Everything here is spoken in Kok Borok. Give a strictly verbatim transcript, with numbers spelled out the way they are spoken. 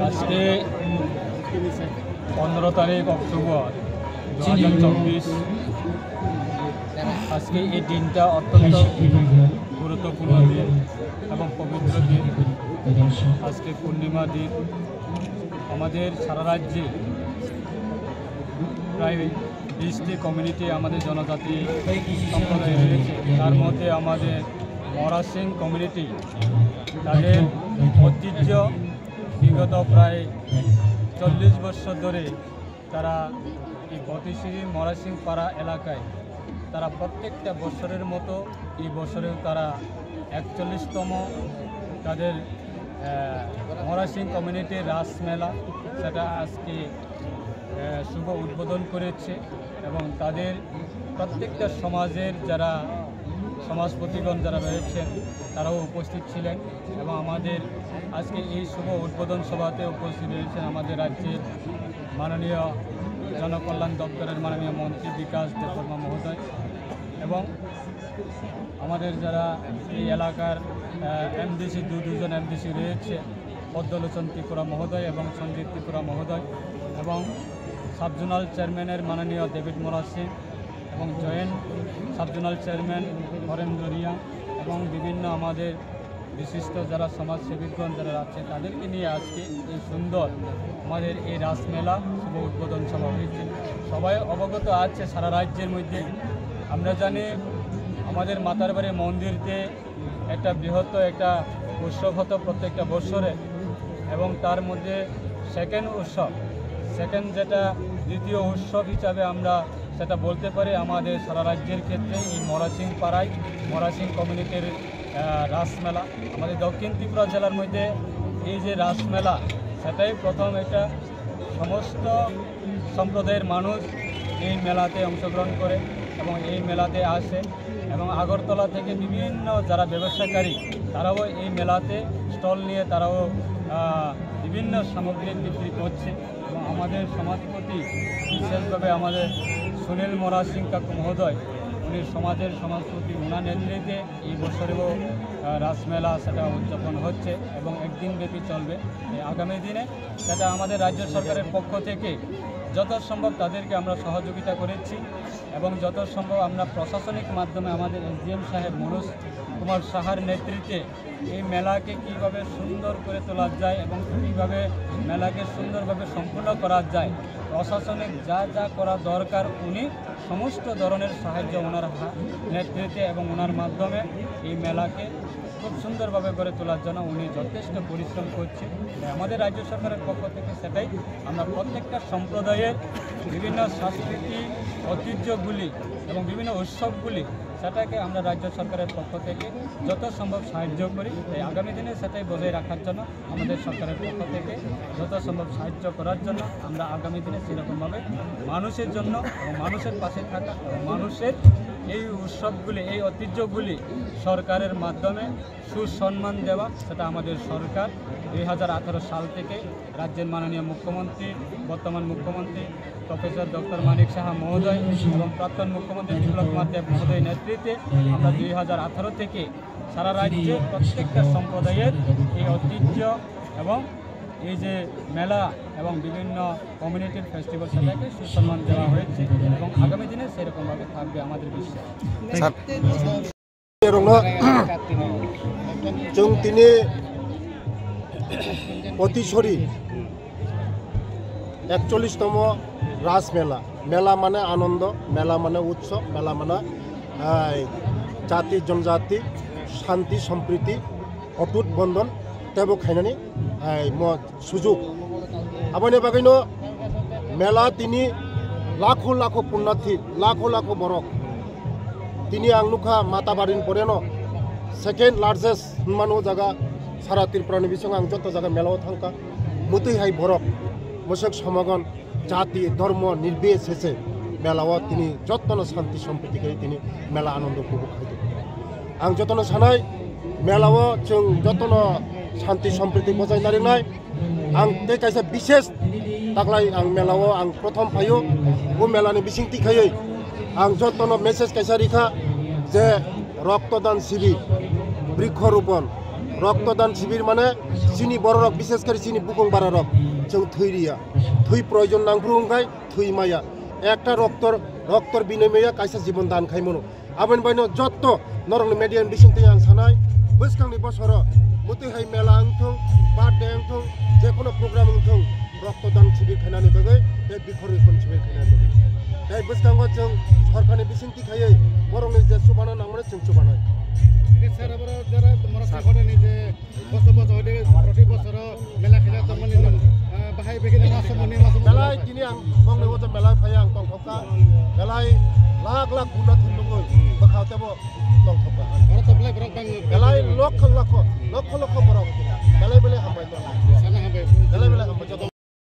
আজকে পনেরো তারিখ অক্টোবর দু হাজার চব্বিশ। আজকে এই দিনটা অত্যন্ত গুরুত্বপূর্ণ দিন এবং পবিত্র দিন। আজকে পূর্ণিমা দিন। আমাদের সারা রাজ্যে প্রায় বিশটি কমিউনিটি আমাদের জনজাতি সম্প্রদায় রয়েছে। তার মধ্যে আমাদের মরাসিং কমিউনিটি, তাদের ঐতিহ্য বিগত প্রায় চল্লিশ বছর ধরে তারা এই বতিশিরি মরাসিং পাড়া এলাকায় তারা প্রত্যেকটা বছরের মতো এই বছরেও তারা একচল্লিশতম তাদের, আহ, মরাসিং কমিউনিটির রাসমেলা, সেটা আজকে, আহ, শুভ উদ্বোধন করেছে এবং তাদের প্রত্যেকটা সমাজের যারা সমাজপতিগণ যারা রয়েছেন, তারাও উপস্থিত ছিলেন এবং আমাদের আজকে এই শুভ উদ্বোধন সভাতে উপস্থিত রয়েছেন আমাদের রাজ্যের মাননীয় জনকল্যাণ দপ্তরের মাননীয় মন্ত্রী বিকাশ দেববর্মা মহোদয় এবং আমাদের যারা এই এলাকার, আহ, এমডিসি, দু দুজন এমডিসি রয়েছে, পদ্মলোচন ত্রিপুরা মহোদয় এবং সঞ্জিত ত্রিপুরা মহোদয় এবং সাবজোনাল চেয়ারম্যানের মাননীয় ডেভিড মোরাসি এবং জয়েন্ট সাবজোনাল চেয়ারম্যান হরেন্দ্র রিয়াং এবং বিভিন্ন আমাদের বিশিষ্ট যারা সমাজসেবীগণ যারা আছে, তাদেরকে নিয়ে আজকে এই সুন্দর আমাদের এই রাসমেলা শুভ উদ্বোধন সভা হয়েছে। সবাই অবগত আছে সারা রাজ্যের মধ্যে। আমরা জানি আমাদের মাতারবাড়ি মন্দিরতে একটা বৃহত্তর একটা উৎসব হতো প্রত্যেকটা বৎসরে, এবং তার মধ্যে সেকেন্ড উৎসব, সেকেন্ড যেটা দ্বিতীয় উৎসব হিসাবে আমরা সেটা বলতে পারি আমাদের সারা রাজ্যের ক্ষেত্রে এই মরাসিং পাড়ায় মরাসিং কমিউনিটির, আহ, রাসমেলা। আমাদের দক্ষিণ ত্রিপুরা জেলার মধ্যে এই যে রাসমেলা, সেটাই প্রথম একটা সমস্ত সম্প্রদায়ের মানুষ এই মেলাতে অংশগ্রহণ করে এবং এই মেলাতে আসে এবং আগরতলা থেকে বিভিন্ন যারা ব্যবসাকারী তারাও এই মেলাতে স্টল নিয়ে তারাও, আহ, বিভিন্ন সামগ্রী বিক্রি করছে এবং আমাদের সমাজপতি বিশেষভাবে আমাদের সুনীল মোরা সিং কাকু মহোদয় সমাজের সভাপতি ওনার নেতৃত্বে এই বছরেও, আহ, রাসমেলা সেটা উদযাপন হচ্ছে এবং একদিন ব্যাপী চলবে। এই আগামী দিনে সেটা আমাদের রাজ্য সরকারের পক্ষ থেকে যত সম্ভব তাদেরকে আমরা সহযোগিতা করেছি এবং যত সম্ভব আমরা প্রশাসনিক মাধ্যমে আমাদের এসডিএম সাহেব মনোজ কুমার সাহার নেতৃত্বে এই মেলাকে কীভাবে সুন্দর করে তোলা যায় এবং কীভাবে মেলাকে সুন্দরভাবে সম্পূর্ণ করা যায়, প্রশাসনিক যা যা করা দরকার উনি সমস্ত ধরনের সাহায্য ওনার হা-, নেতৃত্বে এবং ওনার মাধ্যমে এই মেলাকে খুব সুন্দরভাবে গড়ে তোলার জন্য উনি যথেষ্ট পরিশ্রম করছেন। তাই আমাদের রাজ্য সরকারের পক্ষ থেকে সেটাই, আমরা প্রত্যেকটা সম্প্রদায়ের বিভিন্ন সংস্কৃতি, ঐতিহ্যগুলি এবং বিভিন্ন উৎসবগুলি, সেটাকে আমরা রাজ্য সরকারের পক্ষ থেকে যত সম্ভব সাহায্য করি। তাই আগামী দিনে সেটাই বজায় রাখার জন্য আমাদের সরকারের পক্ষ থেকে যত সম্ভব সাহায্য করার জন্য আমরা আগামী দিনে সেরকমভাবে মানুষের জন্য এবং মানুষের পাশে থাকা এবং মানুষের এই উৎসবগুলি, এই ঐতিহ্যগুলি সরকারের মাধ্যমে সুসম্মান দেওয়া, সেটা আমাদের সরকার দুই হাজার আঠারো সাল থেকে রাজ্যের মাননীয় মুখ্যমন্ত্রী, বর্তমান মুখ্যমন্ত্রী প্রফেসর ডক্টর মানিক সাহা মহোদয় এবং প্রাক্তন মুখ্যমন্ত্রী বিপ্লব কুমার দেব মহোদয় নেতৃত্বে আমরা দুই হাজার আঠারো থেকে সারা রাজ্যে প্রত্যেকটা সম্প্রদায়ের এই ঐতিহ্য এবং এই যে মেলা এবং বিভিন্ন কমিউনিটির ফেস্টিভ্যাল, সেটাকে সুসম্মান দেওয়া হয়েছে এবং আগামী দিনে সেরকমভাবে থাকবে আমাদের বিশ্বাস। Sir, rokno chwng tini Potisori ekchollish tomo Ras Mela, mela mane anondo, mela mane utsob, mela mane, ai, jati jonjati, shanti sompriti, otut bondhon tebo khainani, ai, mo sujuk. Aboni bagwino mela tini lakho lakho punnathi, lakho lakho borok. Tini ang nukha Matabarini poreno second largest hwnmano jaga sara Tripurani bisingo ang joto jaga melao thangkha. Mutwi hai borok, mosok somogon, jati, dhormo, nirbisese melao tini jotono shanti sompriti khai tini mela anondo upobhog khai tongo. Ang jotono sanai melao chwng jotono shanti sompriti bojai narinai. Ang tei kaisa bishesh taklai ang melao ang prothom phaio. O melani bisingtwi khaiwi ang jotono message kaisa rikha je roktodan sibir, brikho ropon, roktodan sibir mane chini bororok, bishesh kore chini bukung bararok chwng thwi riya, thwi proyojon nangphuru wngkhai thwi maya, ekta roktor, roktor binimoya kaisa jibon dan khaimano. Aboni baino jotto norokni media ni bisingtwi ang sanai, bwskangni bosoro mutwi hai mela wngthung, birthday wngthung, jekono program wngthung, roktodan sibir khainani bagwi tei bikhor ripon sibir khainani bagwi. Tei bwskango chwng sorkarni bisingtwi khaiwi borokni je chubana nangmani chwng chubanai. Sir, aboro jara tomorok sir, sir, je Boso boso hode proti bosoro mela khela tongmani nung, ah, bahai begini maso muni maso muni. Belai tini ang bongni ojo mela phai ang tongthokka. Belai lakh lakh guna thumnugwi bwkha tebo tongthokka. Oro to belai borok bang. Belai lokho lokho, lokho lokho borok. Belai belai hambai tong.